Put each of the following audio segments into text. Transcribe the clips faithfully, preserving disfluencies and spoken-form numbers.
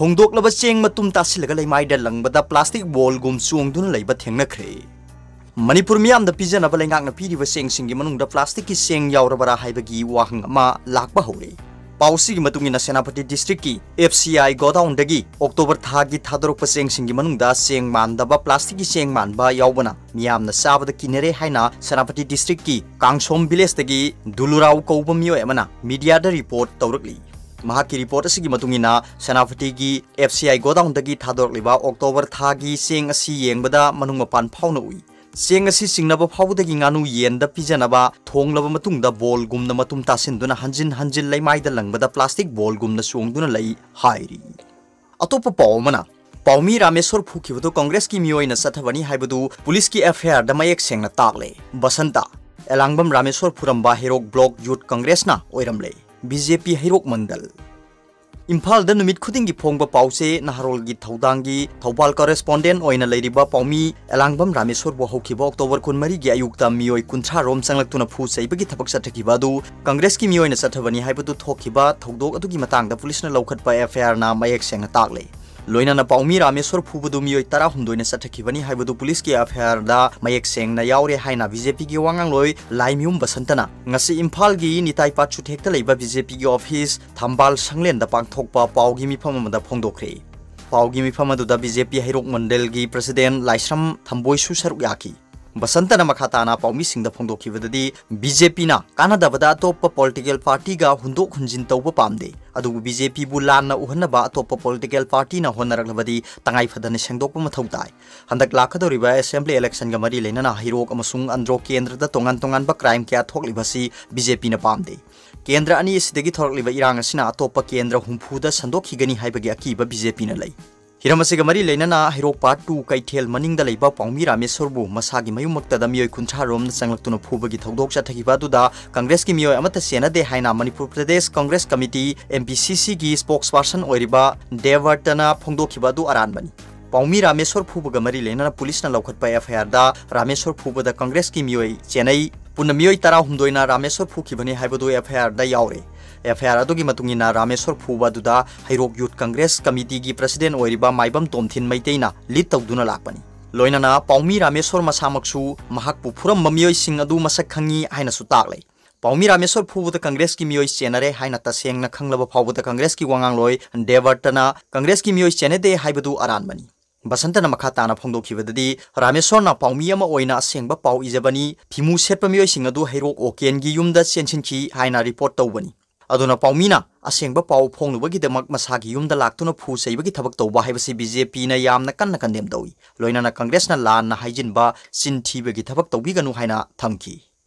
ꯍꯣꯡꯗꯣꯛꯂꯕ ꯆꯦꯡ ꯃꯇꯨꯝ ꯇꯥꯁꯤꯜꯂꯒ ꯂꯩꯃꯥꯏꯗ ꯂꯪꯕꯗ plastic ball ꯒꯨꯝ ꯆꯣꯡꯗꯨꯅ ꯂꯩꯕ ꯊꯦꯡꯅꯈ꯭ꯔꯦ꯫ ꯃꯅꯤꯄꯨꯔ ꯃꯤꯌꯥꯝꯗ ꯄꯤꯖꯅꯕ ꯂꯩꯉꯥꯛꯅ ꯄꯤꯔꯤꯕ ꯆꯦꯡꯁꯤꯡꯒꯤ ꯃꯅꯨꯡꯗ plastic ꯀꯤ ꯆꯦꯡ ꯌꯥꯎꯔꯕꯔꯥ ꯍꯥꯏꯕꯒꯤ ꯋꯥꯍꯪ ꯑꯃ ꯂꯥꯛꯄ ꯍꯧꯔꯦ꯫ ꯄꯥꯎꯁꯤꯒꯤ ꯃꯇꯨꯡ ꯏꯟꯅ, ꯁꯦꯅꯥꯄꯇꯤ district ꯀꯤ F C I godown ꯗꯒꯤ October ꯊꯥꯒꯤ ꯊꯥꯗꯣꯔꯛꯄ ꯆꯦꯡꯁꯤꯡꯒꯤ ꯃꯅꯨꯡꯗ ꯆꯦꯡ ꯃꯥꯟꯗꯕ, plastic ꯀꯤ ꯆꯦꯡ ꯃꯥꯟꯕ ꯌꯥꯎꯕꯅ ꯃꯤꯌꯥꯝꯅ ꯆꯥꯕꯗ ꯀꯤꯅꯔꯦ ꯍꯥꯏꯅ ꯁꯦꯅꯥꯄꯇꯤ district ꯀꯤ ꯀꯥꯡꯁꯣꯝ village ꯇꯒꯤ ꯗꯨꯂꯨꯔꯥꯎ ꯀꯧꯕ ꯃꯤꯑꯣꯏ ꯑꯃꯅ media ꯗ report ꯇꯧꯔꯛꯂꯤ꯫ ꯃꯍꯥꯛꯀꯤ report ꯑꯁꯤꯒꯤ ꯃꯇꯨꯡ ꯏꯟꯅ, ꯁꯦꯅꯥꯄꯇꯤꯒꯤ F C I godown ꯗꯒꯤ ꯊꯥꯗꯣꯔꯛꯂꯤꯕ October ꯊꯥꯒꯤ ꯆꯦꯡ ꯑꯁꯤ ꯌꯦꯡꯕꯗ ꯃꯅꯨꯡ ꯃꯄꯥꯟ ꯐꯥꯎꯅ ꯎꯏ꯫ ꯆꯦꯡ ꯑꯁꯤ ꯆꯤꯡꯅꯕ ꯐꯥꯎꯕꯗꯒꯤ ꯉꯥꯅꯨ ꯌꯦꯟꯗ ꯄꯤꯖꯅꯕ ꯊꯣꯡꯂꯕ ꯃꯇꯨꯡꯗ ball ꯒꯨꯝꯅ ꯃꯇꯨꯝ ꯇꯥꯁꯤꯟꯗꯨꯅ ꯍꯟꯖꯤꯟ ꯍꯟꯖꯤꯟ ꯂꯩꯃꯥꯏꯗ ꯂꯪꯕꯗ plastic ball ꯒꯨꯝꯅ ꯆꯣꯡꯗꯨꯅ ꯂꯩ ꯍꯥꯏꯔꯤ꯫ ꯑꯇꯣꯞꯄ ꯄꯥꯎ ꯑꯃꯅ, ꯄꯥꯎꯃꯤ ꯔꯥꯃꯦꯁꯣꯔ ꯐꯨꯈꯤꯕꯗꯨ ꯀꯪꯒ꯭ꯔꯦꯁꯀꯤ ꯃꯤꯑꯣꯏꯅ ꯆꯠꯊꯕꯅꯤ ꯍꯥꯏꯕꯗꯨ ꯄꯨꯂꯤꯁꯀꯤ F I R ꯗ ꯃꯌꯦꯛ ꯁꯦꯡꯅ ꯇꯥꯛꯂꯦ꯫ ꯕꯁꯟꯇ, ꯑꯦꯂꯥꯡꯕꯝ ꯔꯥꯃꯦꯁꯣꯔ ꯐꯨꯔꯝꯕ ꯍꯩꯔꯣꯛ block youth congress ꯅ ꯑꯣꯏꯔꯝꯂꯦ꯫ B J P ꯍꯩꯔꯣꯛ ꯃꯟꯗꯜ꯫ ꯏꯝꯐꯥꯜꯗ ꯅꯨꯃꯤꯠ ꯈꯨꯗꯤꯡꯒꯤ ꯐꯣꯡꯕ ꯄꯥꯎꯆꯦ ꯅꯍꯥꯔꯣꯜꯒꯤ ꯊꯧꯗꯥꯡꯒꯤ ꯊꯧꯕꯥꯜ correspondent ꯑꯣꯏꯅ ꯂꯩꯔꯤꯕ ꯄꯥꯎꯃꯤ ꯑꯦꯂꯥꯡꯕꯝ ꯔꯥꯃꯦꯁꯣꯔꯕꯨ ꯍꯧꯈꯤꯕ October ꯀꯨꯟꯃꯔꯤꯒꯤ ꯑꯌꯨꯛꯇ ꯃꯤꯑꯣꯏ ꯀꯨꯟꯊ꯭ꯔꯥ ꯔꯣꯝ ꯆꯪꯂꯛꯇꯨꯅ ꯐꯨ ꯆꯩꯕꯒꯤ ꯊꯕꯛ ꯆꯠꯊꯈꯤꯕ ꯑꯗꯨ ꯀꯪꯒ꯭ꯔꯦꯁꯀꯤ ꯃꯤꯑꯣꯏꯅ ꯆꯠꯊꯕꯅꯤ ꯍꯥꯏꯕꯗꯨ ꯊꯣꯛꯈꯤꯕ ꯊꯧꯗꯣꯛ ꯑꯗꯨꯒꯤ ꯃꯇꯥꯡꯗ ꯄꯨꯂꯤꯁꯅ ꯂꯧꯈꯠꯄ F I R ꯅ ꯃꯌꯦꯛ ꯁꯦꯡꯅ ꯇꯥꯛꯂꯦ꯫ ꯂꯣꯏꯅꯅ ꯄꯥꯎꯃꯤ ꯔꯥꯃꯦꯁꯣꯔ ꯐꯨꯕꯗꯨ ꯃꯤꯑꯣꯏ ꯇꯔꯥꯍꯨꯝꯗꯣꯏꯅ ꯆꯠꯊꯈꯤꯕꯅꯤ ꯍꯥꯏꯕꯗꯨ ꯄꯨꯂꯤꯁꯀꯤ F I R ꯗ ꯃꯌꯦꯛ ꯁꯦꯡꯅ ꯌꯥꯎꯔꯦ ꯍꯥꯏꯅ B J P ꯒꯤ ꯋꯥꯉꯥꯡꯂꯣꯏ ꯂꯥꯏꯃꯌꯨꯝ ꯕꯁꯟꯇꯅ ꯉꯁꯤ ꯏꯝꯐꯥꯜꯒꯤ ꯅꯤꯇꯥꯏ ꯄꯥꯠ ꯆꯨꯊꯦꯛꯇ ꯂꯩꯕ B J P ꯒꯤ office ꯊꯝꯕꯥꯜ ꯁꯪꯂꯦꯟꯗ ꯄꯥꯡꯊꯣꯛꯄ ꯄꯥꯎꯒꯤ ꯃꯤꯐꯝ ꯑꯃꯗ ꯐꯣꯡꯗꯣꯛꯈ꯭ꯔꯦ꯫ ꯄꯥꯎꯒꯤ ꯃꯤꯐꯝ ꯑꯗꯨꯗ B J P ꯍꯩꯔꯣꯛ ꯃꯟꯗꯜꯒꯤ president ꯂꯥꯏꯁ꯭ꯔꯝ ꯊꯝꯕꯣꯏꯁꯨ ꯁꯔꯨꯛ ꯌꯥꯈꯤ꯫ ꯕꯁꯟꯇꯅ ꯃꯈꯥ ꯇꯥꯅ ꯄꯥꯎꯃꯤꯁꯤꯡꯗ ꯐꯣꯡꯗꯣꯛꯈꯤꯕꯗꯗꯤ, B J P ꯅ ꯀꯥꯟꯅꯗꯕꯗ ꯑꯇꯣꯞꯄ political party ꯒ ꯍꯨꯟꯗꯣꯛ ꯍꯨꯟꯖꯤꯟ ꯇꯧꯕ ꯄꯥꯝꯗꯦ, ꯑꯗꯨꯕꯨ B J P ꯕꯨ ꯂꯥꯟꯅ ꯎꯍꯟꯅꯕ ꯑꯇꯣꯞꯄ political party ꯅ ꯍꯣꯠꯅꯔꯛꯂꯕꯗꯤ ꯇꯉꯥꯏ ꯐꯗꯅ ꯁꯦꯡꯗꯣꯛꯄ ꯃꯊꯧ ꯇꯥꯏ꯫ ꯍꯟꯗꯛ ꯂꯥꯛꯀꯗꯧꯔꯤꯕ assembly election ꯒ ꯃꯔꯤ ꯂꯩꯅꯅ ꯍꯩꯔꯣꯛ ꯑꯃꯁꯨꯡ ꯑꯟꯗ꯭ꯔꯣ ꯀꯦꯟꯗ꯭ꯔꯗ ꯇꯣꯉꯥꯟ ꯇꯣꯉꯥꯟꯕ crime ꯀꯌꯥ ꯊꯣꯛꯂꯤꯕꯁꯤ B J P ꯅ ꯄꯥꯝꯗꯦ꯫ ꯀꯦꯟꯗ꯭ꯔ ꯑꯅꯤ ꯑꯁꯤꯗꯒꯤ ꯊꯣꯔꯛꯂꯤꯕ ꯏꯔꯥꯡ ꯑꯁꯤꯅ ꯑꯇꯣꯞꯄ ꯀꯦꯟꯗ꯭ꯔ ꯍꯨꯝꯐꯨꯗ ꯁꯟꯗꯣꯛꯈꯤꯒꯅꯤ ꯍꯥꯏꯕꯒꯤ ꯑꯀꯤꯕ B J P ꯅ ꯂꯩ꯫ ꯍꯤꯔꯝ ꯑꯁꯤꯒ ꯃꯔꯤ ꯂꯩꯅꯅ ꯍꯩꯔꯣꯛ part two ꯀꯩꯊꯦꯜ ꯃꯅꯤꯡꯗ ꯂꯩꯕ ꯄꯥꯎꯃꯤ ꯔꯥꯃꯦꯁꯣꯔꯕꯨ ꯃꯁꯥꯒꯤ ꯃꯌꯨꯝꯃꯛꯇꯗ ꯃꯤꯑꯣꯏ ꯀꯨꯟꯊ꯭ꯔꯥ ꯔꯣꯝꯅ ꯆꯪꯂꯛꯇꯨꯅ ꯐꯨꯕꯒꯤ ꯊꯧꯗꯣꯛ ꯆꯠꯊꯈꯤꯕ ꯑꯗꯨꯗ ꯀꯪꯒ꯭ꯔꯦꯁꯀꯤ ꯃꯤꯑꯣꯏ ꯑꯃꯠꯇ ꯆꯦꯟꯅꯗꯦ ꯍꯥꯏꯅ Manipur Pradesh Congress committee, M P C C ꯒꯤ spokesperson ꯑꯣꯏꯔꯤꯕ ꯗꯦꯕꯔꯇꯅ ꯐꯣꯡꯗꯣꯛꯈꯤꯕ ꯑꯗꯨ ꯑꯔꯥꯟꯕꯅꯤ꯫ ꯄꯥꯎꯃꯤ ꯔꯥꯃꯦꯁꯣꯔ ꯐꯨꯕꯒ ꯃꯔꯤ ꯂꯩꯅꯅ ꯄꯨꯂꯤꯁꯅ ꯂꯧꯈꯠꯄ F I R ꯗ ꯔꯥꯃꯦꯁꯣꯔ ꯐꯨꯕꯗ ꯀꯪꯒ꯭ꯔꯦꯁꯀꯤ ꯃꯤꯑꯣꯏ ꯆꯦꯟꯅꯩ, ꯄꯨꯟꯅ ꯃꯤꯑꯣꯏ ꯇꯔꯥꯍꯨꯝꯗꯣꯏꯅ ꯔꯥꯃꯦꯁ꯭ꯋꯔ ꯐꯨꯈꯤꯕꯅꯤ ꯍꯥꯏꯕꯗꯨ F I R ꯗ ꯌꯥꯎꯔꯦ꯫ F I R ꯑꯗꯨꯒꯤ ꯃꯇꯨꯡ ꯏꯟꯅ ꯔꯥꯃꯦꯁ꯭ꯋꯔ ꯐꯨꯕ ꯑꯗꯨꯗ ꯍꯩꯔꯣꯛ Youth Congress Committee ꯒꯤ President ꯑꯣꯏꯔꯤꯕ ꯃꯥꯏꯕꯝ ꯇꯣꯝꯊꯤꯟ ꯃꯩꯇꯩꯅ lead ꯇꯧꯗꯨꯅ ꯂꯥꯛꯄꯅꯤ꯫ ꯂꯣꯏꯅꯅ ꯄꯥꯎꯃꯤ ꯔꯥꯃꯦꯁ꯭ꯋꯔ ꯃꯁꯥꯃꯛꯁꯨ ꯃꯍꯥꯛꯄꯨ ꯐꯨꯔꯝꯕ ꯃꯤꯑꯣꯏꯁꯤꯡ ꯑꯗꯨ ꯃꯁꯛ ꯈꯪꯉꯤ ꯍꯥꯏꯅꯁꯨ ꯇꯥꯛꯂꯦ꯫ ꯄꯥꯎꯃꯤ ꯔꯥꯃꯦꯁ꯭ꯋꯔ ꯐꯨꯕꯗ Congress ꯀꯤ ꯃꯤꯑꯣꯏ ꯆꯦꯟꯅꯔꯦ ꯍꯥꯏꯅ ꯇꯁꯦꯡꯅ ꯈꯪꯂꯕ ꯐꯥꯎꯕꯗ Congress ꯀꯤ ꯋꯥꯉꯥꯡꯂꯣꯏ ꯗꯦꯕꯔꯇꯅ Congress ꯀꯤ ꯃꯤꯑꯣꯏ ꯆꯦꯟꯅꯗꯦ ꯍꯥꯏꯕꯗꯨ ꯑꯔꯥꯟꯕꯅꯤ꯫ ꯕꯁꯟꯇꯅ ꯃꯈꯥ ꯇꯥꯅ ꯐꯣꯡꯗꯣꯛꯈꯤꯕꯗꯗꯤ, ꯔꯥꯃꯦꯁ꯭ꯋꯔꯅ ꯄꯥꯎꯃꯤ ꯑꯃ ꯑꯣꯏꯅ ꯑꯁꯦꯡꯕ ꯄꯥꯎ ꯏꯖꯕꯅꯤ, ꯐꯤꯃꯨ ꯁꯦꯠꯄ ꯃꯤꯑꯣꯏꯁꯤꯡ ꯑꯗꯨ ꯍꯩꯔꯣꯛ ꯑꯣꯀꯦꯟꯒꯤ ꯌꯨꯝꯗ ꯆꯦꯟꯁꯤꯟꯈꯤ ꯍꯥꯏꯅ report ꯇꯧꯕꯅꯤ꯫ ꯑꯗꯨꯅ ꯄꯥꯎꯃꯤꯅ ꯑꯁꯦꯡꯕ ꯄꯥꯎ ꯐꯣꯡꯂꯨꯕꯒꯤꯗꯃꯛ ꯃꯁꯥꯒꯤ ꯌꯨꯝꯗ ꯂꯥꯛꯇꯨꯅ ꯐꯨ ꯆꯩꯕꯒꯤ ꯊꯕꯛ ꯇꯧꯕ ꯍꯥꯏꯕꯁꯤ B J P ꯅ ꯌꯥꯝꯅ ꯀꯟꯅ condemn ꯇꯧꯏ꯫ ꯂꯣꯏꯅꯅ Congress ꯅ ꯂꯥꯟꯅ ꯍꯥꯏꯖꯤꯟꯕ, ꯆꯤꯟ ꯊꯤꯕꯒꯤ ꯊꯕꯛ ꯇꯧꯕꯤꯒꯅꯨ ꯍꯥꯏꯅ ꯊꯝꯈꯤ꯫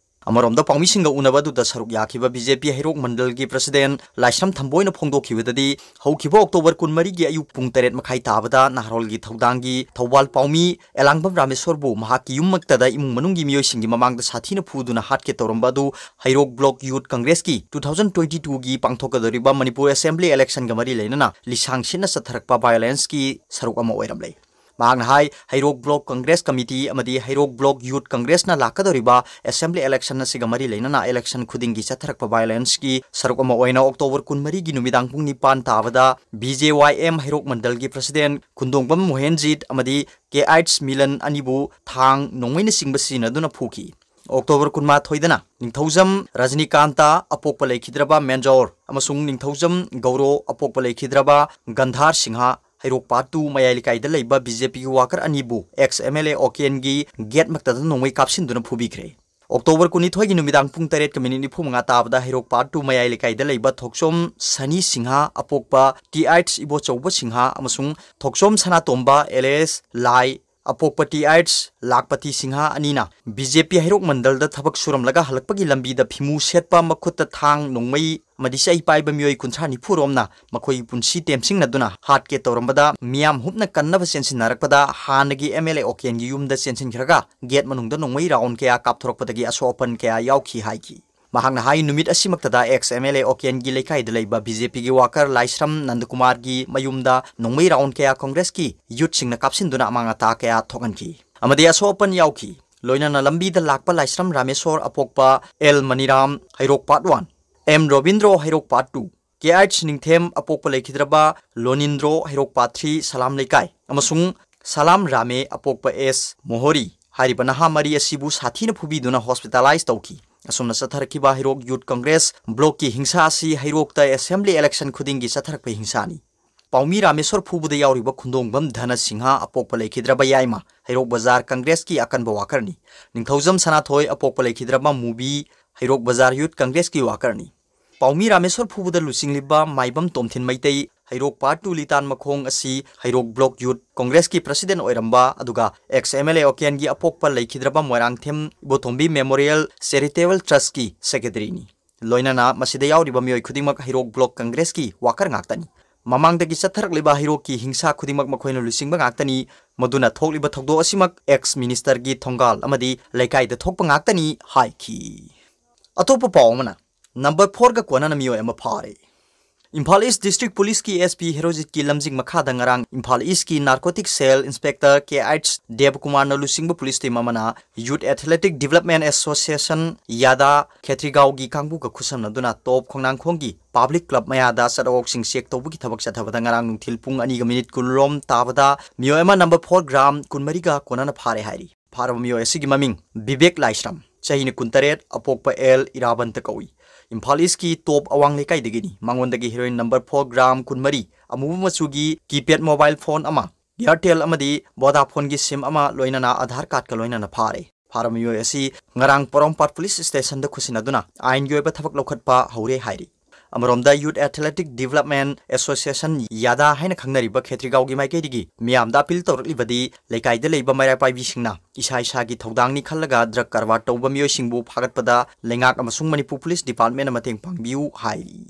ꯑꯃꯔꯣꯝꯗ ꯄꯥꯎꯃꯤꯁꯤꯡꯒ ꯎꯅꯕ ꯑꯗꯨꯗ ꯁꯔꯨꯛ ꯌꯥꯈꯤꯕ B J P ꯍꯩꯔꯣꯛ ꯃꯟꯗꯜꯒꯤ President ꯂꯥꯏꯁ꯭ꯔꯝ ꯊꯝꯕꯣꯏꯅ ꯐꯣꯡꯗꯣꯛꯈꯤꯕꯗꯗꯤ, ꯍꯧꯈꯤꯕ October ꯀꯨꯟꯃꯔꯤꯒꯤ ꯑꯌꯨꯛ ꯄꯨꯡ ꯇꯔꯦꯠ ꯃꯈꯥꯏ ꯇꯥꯕꯗ ꯅꯍꯥꯔꯣꯜꯒꯤ ꯊꯧꯗꯥꯡꯒꯤ ꯊꯧꯕꯥꯜ ꯄꯥꯎꯃꯤ ꯑꯦꯂꯥꯡꯕꯝ ꯔꯥꯃꯦꯁ꯭ꯋꯔꯕꯨ ꯃꯍꯥꯛꯀꯤ ꯌꯨꯝꯃꯛꯇꯗ ꯏꯃꯨꯡ ꯃꯅꯨꯡꯒꯤ ꯃꯤꯑꯣꯏꯁꯤꯡꯒꯤ ꯃꯃꯥꯡꯗ ꯁꯥꯊꯤꯅ ꯐꯨꯗꯨꯅ ꯍꯥꯠꯀꯦ ꯇꯧꯔꯝꯕ ꯑꯗꯨ ꯍꯩꯔꯣꯛ Block Youth Congress ꯀꯤ two thousand twenty two ꯒꯤ ꯄꯥꯡꯊꯣꯛꯀꯗꯧꯔꯤꯕ ꯃꯅꯤꯄꯨꯔ Assembly election ꯒ ꯃꯔꯤ ꯂꯩꯅꯅ ꯂꯤꯁꯥꯡ ꯁꯤꯠꯅ ꯆꯠꯊꯔꯛꯄ violence ꯀꯤ ꯁꯔꯨꯛ ꯑꯃ ꯑꯣꯏꯔꯝꯂꯦ꯫ ꯃꯍꯥꯛꯅ ꯍꯥꯏ, ꯍꯩꯔꯣꯛ Block Congress Committee ꯑꯃꯗꯤ ꯍꯩꯔꯣꯛ Block Youth Congress ꯅ ꯂꯥꯛꯀꯗꯧꯔꯤꯕ Assembly election ꯑꯁꯤꯒ ꯃꯔꯤ ꯂꯩꯅꯅ election ꯈꯨꯗꯤꯡꯒꯤ ꯆꯠꯊꯔꯛꯄ violence ꯀꯤ ꯁꯔꯨꯛ ꯑꯃ ꯑꯣꯏꯅ October ꯀꯨꯟꯃꯔꯤꯒꯤ ꯅꯨꯃꯤꯗꯥꯡ ꯄꯨꯡ ꯅꯤꯄꯥꯟ ꯇꯥꯕꯗ B J Y M ꯍꯩꯔꯣꯛ ꯃꯟꯗꯜꯒꯤ President ꯈꯨꯟꯗꯣꯡꯕꯝ ꯃꯣꯍꯦꯟꯖꯤꯠ ꯑꯃꯗꯤ K H ꯃꯤꯂꯟ ꯑꯅꯤꯕꯨ ꯊꯥꯡ, ꯅꯣꯡꯃꯩꯅꯆꯤꯡꯕ ꯁꯤꯖꯤꯟꯅꯗꯨꯅ ꯐꯨꯈꯤ꯫ October ꯀꯨꯟꯃꯥꯊꯣꯏꯗꯅ ꯅꯤꯡꯊꯧꯖꯝ ꯔꯖꯅꯤꯀꯥꯟꯇ ꯑꯄꯣꯛꯄ ꯂꯩꯈꯤꯗ꯭ꯔꯕ ꯃꯦꯟꯖꯣꯔ ꯑꯃꯁꯨꯡ ꯅꯤꯡꯊꯧꯖꯝ ꯒꯧꯔꯣ ꯑꯄꯣꯛꯄ ꯂꯩꯈꯤꯗ꯭ꯔꯕ ꯒꯟꯙꯥꯔ ꯁꯤꯡꯍ, ꯍꯩꯔꯣꯛ Part two ꯃꯌꯥꯏ ꯂꯩꯀꯥꯏꯗ ꯂꯩꯕ B J P ꯒꯤ worker ꯑꯅꯤꯕꯨ ex M L A ꯑꯣꯀꯦꯟꯒꯤ gate ꯃꯛꯇꯗ ꯅꯣꯡꯃꯩ ꯀꯥꯞꯁꯤꯟꯗꯨꯅ ꯐꯨꯕꯤꯈ꯭ꯔꯦ꯫ October ꯀꯨꯟꯅꯤꯊꯣꯏꯒꯤ ꯅꯨꯃꯤꯗꯥꯡ ꯄꯨꯡ ꯇꯔꯦꯠꯀ minute ꯅꯤꯐꯨ ꯃꯉꯥ ꯇꯥꯕꯗ ꯍꯩꯔꯣꯛ Part two ꯃꯌꯥꯏ ꯂꯩꯀꯥꯏꯗ ꯂꯩꯕ ꯊꯣꯛꯆꯣꯝ ꯁꯅꯤ ꯁꯤꯡꯍ ꯑꯄꯣꯛꯄ T H ꯏꯕꯣꯆꯧꯕ ꯁꯤꯡꯍ ꯑꯃꯁꯨꯡ ꯊꯣꯛꯆꯣꯝ ꯁꯅꯥꯇꯣꯝꯕ alias ꯂꯥꯏ ꯑꯄꯣꯛꯄ T H ꯂꯥꯛꯄꯇꯤ ꯁꯤꯡꯍ ꯑꯅꯤꯅ B J P ꯍꯩꯔꯣꯛ ꯃꯟꯗꯜꯗ ꯊꯕꯛ ꯁꯨꯔꯝꯂꯒ ꯍꯜꯂꯛꯄꯒꯤ ꯂꯝꯕꯤꯗ ꯐꯤꯃꯨ ꯁꯦꯠꯄ, ꯃꯈꯨꯠꯇ ꯊꯥꯡ, ꯅꯣꯡꯃꯩ ꯑꯃꯗꯤ ꯆꯩ ꯄꯥꯏꯕ ꯃꯤꯑꯣꯏ ꯀꯨꯟꯊ꯭ꯔꯥ ꯅꯤꯐꯨ ꯔꯣꯝꯅ ꯃꯈꯣꯏꯒꯤ ꯄꯨꯟꯁꯤ ꯇꯦꯝꯁꯤꯡꯅꯗꯨꯅ ꯍꯥꯠꯀꯦ ꯇꯧꯔꯝꯕꯗ, ꯃꯤꯌꯥꯝ ꯍꯨꯞꯅ ꯀꯟꯅꯕ ꯆꯦꯟꯁꯤꯟꯅꯔꯛꯄꯗ, ꯍꯥꯟꯅꯒꯤ M L A ꯑꯣꯀꯦꯟꯒꯤ ꯌꯨꯝꯗ ꯆꯦꯟꯁꯤꯟꯈ꯭ꯔꯒ gate ꯃꯅꯨꯡꯗ ꯅꯣꯡꯃꯩ round ꯀꯌꯥ ꯀꯥꯞꯊꯣꯔꯛꯄꯗꯒꯤ ꯑꯁꯣꯛ ꯑꯄꯟ ꯀꯌꯥ ꯌꯥꯎꯈꯤ ꯍꯥꯏꯈꯤ꯫ ꯃꯍꯥꯛꯅ ꯍꯥꯏ, ꯅꯨꯃꯤꯠ ꯑꯁꯤꯃꯛꯇꯗ ex M L A ꯑꯣꯀꯦꯟꯒꯤ ꯂꯩꯀꯥꯏꯗ ꯂꯩꯕ B J P ꯒꯤ worker ꯂꯥꯏꯁ꯭ꯔꯝ ꯅꯟꯗꯀꯨꯃꯥꯔꯒꯤ ꯃꯌꯨꯝꯗ ꯅꯣꯡꯃꯩ round ꯀꯌꯥ Congress ꯀꯤ youth ꯁꯤꯡꯅ ꯀꯥꯞꯁꯤꯟꯗꯨꯅ ꯑꯃꯥꯡ ꯑꯇꯥ ꯀꯌꯥ ꯊꯣꯛꯍꯟꯈꯤ ꯑꯃꯗꯤ ꯑꯁꯣꯛ ꯑꯄꯟ ꯌꯥꯎꯈꯤ꯫ ꯂꯣꯏꯅꯅ ꯂꯝꯕꯤꯗ ꯂꯥꯛꯄ ꯂꯥꯏꯁ꯭ꯔꯝ ꯔꯥꯃꯦꯁꯣꯔ ꯑꯄꯣꯛꯄ ꯑꯦꯜ ꯃꯅꯤꯔꯥꯝ ꯍꯩꯔꯣꯛ part one, ꯑꯦꯝ ꯔꯣꯕꯤꯟꯗ꯭ꯔꯣ ꯍꯩꯔꯣꯛ part two, ꯀꯦ ꯑꯩꯆ ꯅꯤꯡꯊꯦꯝ ꯑꯄꯣꯛꯄ ꯂꯩꯈꯤꯗ꯭ꯔꯕ ꯂꯣꯅꯤꯟꯗ꯭ꯔꯣ ꯍꯩꯔꯣꯛ part three ꯁꯂꯥꯝ ꯂꯩꯀꯥꯏ ꯑꯃꯁꯨꯡ ꯁꯂꯥꯝ ꯔꯥꯃꯦ ꯑꯄꯣꯛꯄ ꯑꯦꯁ ꯃꯣꯍꯣꯔꯤ ꯍꯥꯏꯔꯤꯕ ꯅꯍꯥ ꯃꯔꯤ ꯑꯁꯤꯕꯨ ꯁꯥꯊꯤꯅ ꯐꯨꯕꯤꯗꯨꯅ hospitalize ꯇꯧꯈꯤ꯫ ꯑꯁꯨꯝꯅ ꯆꯠꯊꯔꯛꯈꯤꯕ ꯍꯩꯔꯣꯛ Youth Congress blockꯀꯤ ꯍꯤꯡꯁꯥ ꯑꯁꯤ ꯍꯩꯔꯣꯛꯇ assembly election ꯈꯨꯗꯤꯡꯒꯤ ꯆꯠꯊꯔꯛꯄ ꯍꯤꯡꯁꯥꯅꯤ꯫ ꯄꯥꯎꯃꯤ ꯔꯥꯃꯦꯁꯣꯔ ꯐꯨꯕꯗ ꯌꯥꯎꯔꯤꯕ ꯈꯨꯟꯗꯣꯡꯕꯝ ꯙꯅ ꯁꯤꯡꯍ ꯑꯄꯣꯛꯄ ꯂꯩꯈꯤꯗ꯭ꯔꯕ ꯌꯥꯏꯃ ꯍꯩꯔꯣꯛ ꯕꯖꯥꯔ Congressꯀꯤ ꯑꯀꯟꯕ workerꯅꯤ꯫ ꯅꯤꯡꯊꯧꯖꯝ ꯁꯅꯥꯊꯣꯏ ꯑꯄꯣꯛꯄ ꯂꯩꯈꯤꯗ꯭ꯔꯕ ꯃꯨꯕꯤ ꯍꯩꯔꯣꯛ ꯕꯖꯥꯔ Youth Congressꯀꯤ workerꯅꯤ꯫ ꯄꯥꯎꯃꯤ ꯔꯥꯃꯦꯁꯣꯔ ꯐꯨꯕꯗ ꯂꯨꯆꯤꯡꯂꯤꯕ ꯃꯥꯏꯕꯝ ꯇꯣꯝꯊꯤꯟ ꯃꯩꯇꯩ ꯍꯩꯔꯣꯛ part two ꯂꯤꯇꯥꯟ ꯃꯈꯣꯡ ꯑꯁꯤ ꯍꯩꯔꯣꯛ Block Youth Congressꯀꯤ president ꯑꯣꯏꯔꯝꯕ ꯑꯗꯨꯒ ex MLA ꯑꯣꯀꯦꯟꯒꯤ ꯑꯄꯣꯛꯄ ꯂꯩꯈꯤꯗ꯭ꯔꯕ ꯃꯣꯏꯔꯥꯡꯊꯦꯝ ꯏꯕꯣꯇꯣꯝꯕꯤ Memorial Charitable Trustꯀꯤ secretaryꯅꯤ꯫ ꯂꯣꯏꯅꯅ ꯃꯁꯤꯗ ꯌꯥꯎꯔꯤꯕ ꯃꯤꯑꯣꯏ ꯈꯨꯗꯤꯡꯃꯛ ꯍꯩꯔꯣꯛ Block Congressꯀꯤ worker ꯉꯥꯛꯇꯅꯤ꯫ ꯃꯃꯥꯡꯗꯒꯤ ꯆꯠꯊꯔꯛꯂꯤꯕ ꯍꯩꯔꯣꯛꯀꯤ ꯍꯤꯡꯁꯥ ꯈꯨꯗꯤꯡꯃꯛ ꯃꯈꯣꯏꯅ ꯂꯨꯆꯤꯡꯕ ꯉꯥꯛꯇꯅꯤ꯫ ꯃꯗꯨꯅ ꯊꯣꯛꯂꯤꯕ ꯊꯧꯗꯣꯛ ꯑꯁꯤꯃꯛ ex ministerꯒꯤ ꯊꯣꯡꯒꯥꯜ ꯑꯃꯗꯤ ꯂꯩꯀꯥꯏꯗ ꯊꯣꯛꯄ ꯉꯥꯛꯇꯅꯤ ꯍꯥꯏꯈꯤ꯫ ꯑꯇꯣꯞꯄ ꯄꯥꯎ ꯑꯃꯅ, number fourꯒ ꯀꯣꯟꯅꯅ ꯃꯤꯑꯣꯏ ꯑꯃ ꯐꯥꯔꯦ꯫ ꯏꯝꯐꯥꯜ East District Policeꯀꯤ SP ꯍꯦꯔꯣꯖꯤꯠꯀꯤ ꯂꯝꯖꯤꯡ ꯃꯈꯥꯗ ꯉꯔꯥꯡ ꯏꯝꯐꯥꯜ Eastꯀꯤ narcotic cell inspector ꯀꯦ ꯑꯩꯆ ꯗꯦꯕꯀꯨꯃꯥꯔꯅ ꯂꯨꯆꯤꯡꯕ police team ꯑꯃꯅ Youth Athletic Development Association, ꯌꯥꯗꯥ, ꯈꯦꯇ꯭ꯔꯤꯒꯥꯎꯒꯤ ꯀꯥꯡꯕꯨꯒ ꯈꯨꯠꯁꯝꯅꯗꯨꯅ ꯇꯣꯞ ꯈꯣꯡꯅꯥꯡꯈꯣꯡꯒꯤ public club ꯃꯌꯥꯗ ꯆꯠꯅꯋꯥꯎꯁꯤꯡ check ꯇꯧꯕꯒꯤ ꯊꯕꯛ ꯆꯠꯊꯕꯗ ꯉꯔꯥꯡ ꯅꯨꯡꯊꯤꯜ ꯄꯨꯡ ꯑꯅꯤꯒ minute ꯀꯨꯟꯔꯣꯝ ꯇꯥꯕꯗ ꯃꯤꯑꯣꯏ ꯑꯃ number four gram ꯀꯨꯟꯃꯔꯤꯒ ꯀꯣꯟꯅꯅ ꯐꯥꯔꯦ ꯍꯥꯏꯔꯤ꯫ ꯐꯥꯔꯕ ꯃꯤꯑꯣꯏ ꯑꯁꯤꯒꯤ ꯃꯃꯤꯡ ꯕꯤꯕꯦꯛ ꯂꯥꯏꯁ꯭ꯔꯝ, ꯆꯍꯤꯅ ꯀꯨꯟꯇꯔꯦꯠ, ꯑꯄꯣꯛꯄ ꯑꯦꯜ ꯏꯔꯥꯕꯟꯇ ꯀꯧꯏ꯫ ꯏꯝꯐꯥꯜ Eastꯀꯤ ꯇꯣꯞ ꯑꯋꯥꯡ ꯂꯩꯀꯥꯏꯗꯒꯤꯅꯤ꯫ ꯃꯉꯣꯟꯗꯒꯤ heroin number four gram ꯀꯨꯟꯃꯔꯤ, ꯑꯃꯨꯕ ꯃꯆꯨꯒꯤ keypad mobile phone ꯑꯃ, Airtel ꯑꯃꯗꯤ Vodafoneꯒꯤ SIM ꯑꯃ, ꯂꯣꯏꯅꯅ Aadhaar cardꯀ ꯂꯣꯏꯅꯅ ꯐꯥꯔꯦ꯫ ꯐꯥꯔꯕ ꯃꯤꯑꯣꯏ ꯑꯁꯤ ꯉꯔꯥꯡ ꯄꯣꯔꯣꯝꯄꯥꯠ police stationꯗ ꯈꯨꯠꯁꯤꯟꯅꯗꯨꯅ ꯑꯥꯏꯟꯒꯤ ꯑꯣꯏꯕ ꯊꯕꯛ ꯂꯧꯈꯠꯄ ꯍꯧꯔꯦ ꯍꯥꯏꯔꯤ꯫ ꯑꯃꯔꯣꯝꯗ Youth Athletic Development Association, ꯌꯥꯗꯥ ꯍꯥꯏꯅ ꯈꯪꯅꯔꯤꯕ ꯈꯦꯇ꯭ꯔꯤꯒꯥꯎꯒꯤ ꯃꯥꯏꯀꯩꯗꯒꯤ ꯃꯤꯌꯥꯝꯗ appeal ꯇꯧꯔꯛꯂꯤꯕꯗꯤ ꯂꯩꯀꯥꯏꯗ ꯂꯩꯕ ꯃꯩꯔꯥ ꯄꯥꯏꯕꯤꯁꯤꯡꯅ ꯏꯁꯥ ꯏꯁꯥꯒꯤ ꯊꯧꯗꯥꯡꯅꯤ ꯈꯜꯂꯒ drug ꯀꯔꯕꯥꯔ ꯇꯧꯕ ꯃꯤꯑꯣꯏꯁꯤꯡꯕꯨ ꯐꯥꯒꯠꯄꯗ ꯂꯩꯉꯥꯛ ꯑꯃꯁꯨꯡ ꯃꯅꯤꯄꯨꯔ police departmentꯅ ꯃꯇꯦꯡ ꯄꯥꯡꯕꯤꯌꯨ ꯍꯥꯏꯔꯤ꯫